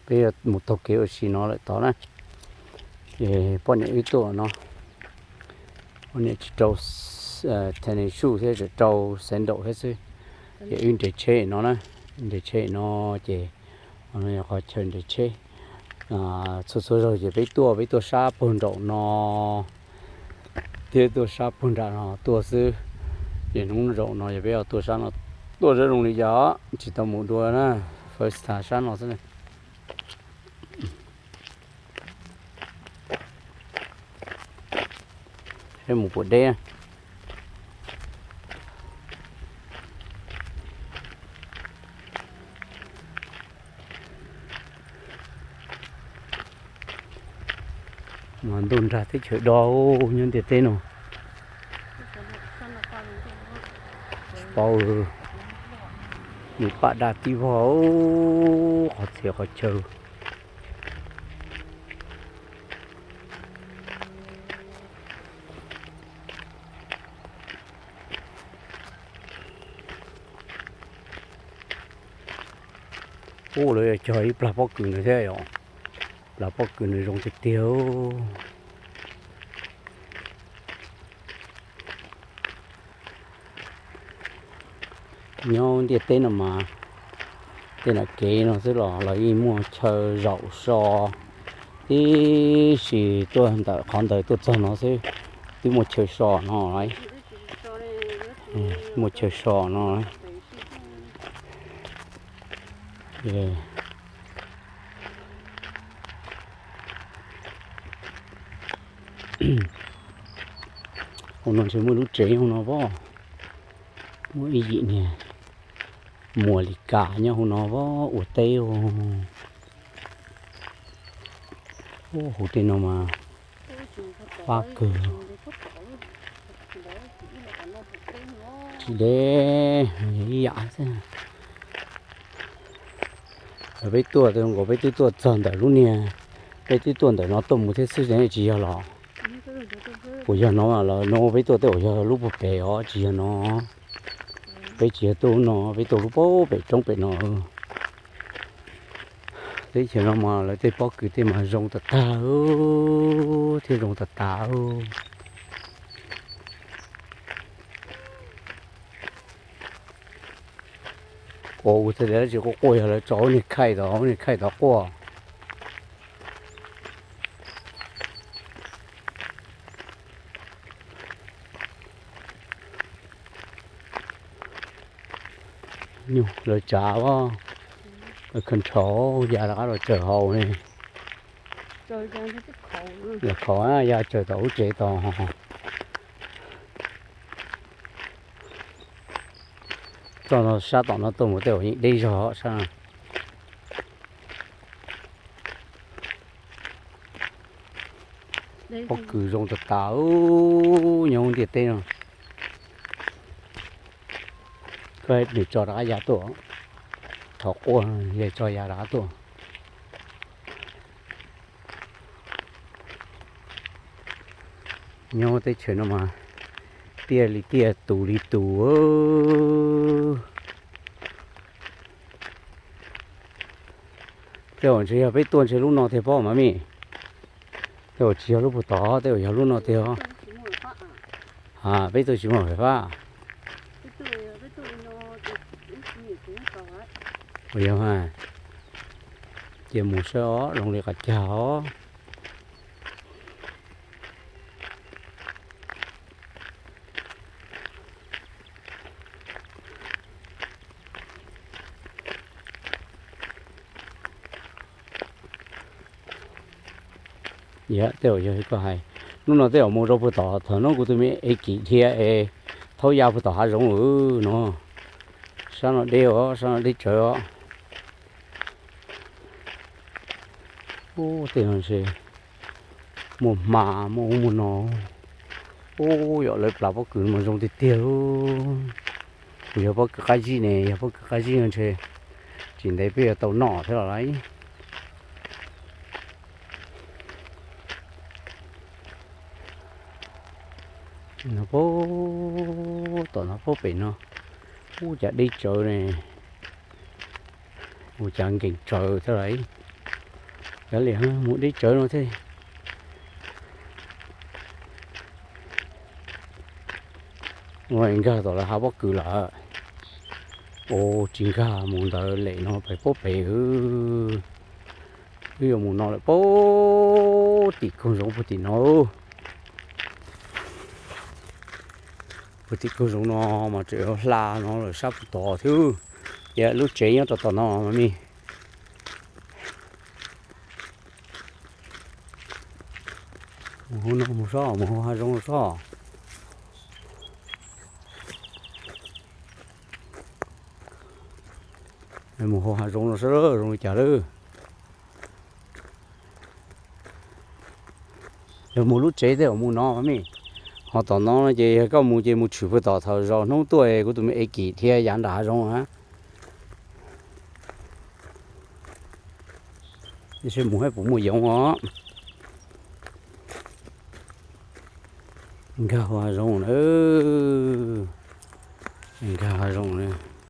Peb yuav mus taug kev ua si no lawm tod na. Ces poj niam wb tuaj no, poj niam tsis rau tennis shoe thiab, tsuas rau sandal thiab xwb. Ces wb nres tsheb no na, nres tsheb no ces qhov chaw nres tsheb. Txhua txhua zaug ces peb tuaj, peb tuaj sab puag nraum no thiab tuaj sab puag nram no tuaj xwb. Ces hnub zaum no yog peb tuaj sab no, tuaj sab zoo li cas tsis tau mus dua na, first time sab no xwb. Mus puas deb. Mas ntuj nrag teb chaws do nyob ntiaj teb no. Tsis paub, nws paj daj tib vog qhov txhia qhov chaw. Ub, lawv yuav cog ib plag pob kws ntawd thiab os. Plag pob kws nws zoo tiag tiag. Nyob ntiaj teb no mas tej nam kev no xwb los los yeej muaj chaw zaum so, tib si tuaj ntawm qhov ntawd tuaj txog no xwb twb muaj chaw so no. Muaj chaw so no. Hauv no ntshe muaj lub tsev hauv no pob. Muaj ib yim niag muas li kas nyob hauv no pob ua teb. Ub, hauv tej no mas pab kawg. Tsis deb, ib yam xwb. Peb tuaj nkaus peb twb tuaj txog ntawm lub niag, peb twb tuaj ntawm no tuaj mus thiab xwb, tsis yog los? Puas yog no los no peb tuaj tej uas yog lub puag pem os, tsis yog no. Peb tsis yog tuaj lub no, peb tuaj lub puag pem roob pem no. Teb chaws no mas lawv tej pob kws tej mas zoo tas tag thiab zoo tas tas. Ua ua txhia li tsis quaj quaj, yog lawv tso hauv niag khaij tod, hauv niag khaij tod quaj. Nyuj lawv tsav, lawv control ya rov qab los tsaws hauv ne. Los qhov ya tsaws tom lub tsev tod. Txoj sab tom no tuaj mus tej uas yeej deb zog sab. Pob kws zoo tas tas nyob ntiaj teb no. Koj nws tso rov qab ya tuaj, thov quaj yog tso ya rov qab tuaj. Nyob teb chaws no mas tiaj li tiaj, tus li tus. Tej uas ntshe yog peb tuaj ntshe lub no tiag pob mas me. Tej uas tsis yog lub puag tod, tej uas yog lub no tiag. A, peb tuaj tsis muaj fais fab. Ua yog, cia mus saib os zoo li qhov cag os. Yog tej uas yog koj hais, hnub no tej uas mus rau puag tom thaum no kuv tus me ev kim dhia es thaub ya puag tom hav zoov no. Sab no deb os, sab no deb tsawv os. Ub, tej no ntshe muaj hma muaj ub muaj no. Ub, yog lawv plas pob kws mas zoo tiag tiag. Yog pob kws qab zib ne, yog pob kws qab zib no ntshe tsis ntev peb yuav tau noj thiab los lauj. No puag tom no puag pem no, ub, cas deb tsawv ne, ua cas nkees tsawv thiab lauj. Kav liam mus deb tsawv no thiab. Ua nkag tom lawv hav pob kws lawm. Ua tsis nkag mus ntawd lem no pem pob pem. Wb yuav mus no lawm, puag tim koog zoov puag tim no. Puag tim koog zoov no mas tseem hla no lawm sab puag tod thiab. Ces lub tsev nyob tom tom no mas me. Mus hauv no mus sob, mus hauv hav zoov no sob. Mus hauv hav zoov no saib zoo li cas lawm. Yog mus lub tsev tej zaum mus no me. Ho tom no ces yog koj mus ces mus tshwm puag tom thaum zos hnub tuaj kuv tus me ev kim dhia yav nram hav zoov na. Seb mus saib puas muaj yoov os. Nkag hav zoov na. Nkag hav zoov na.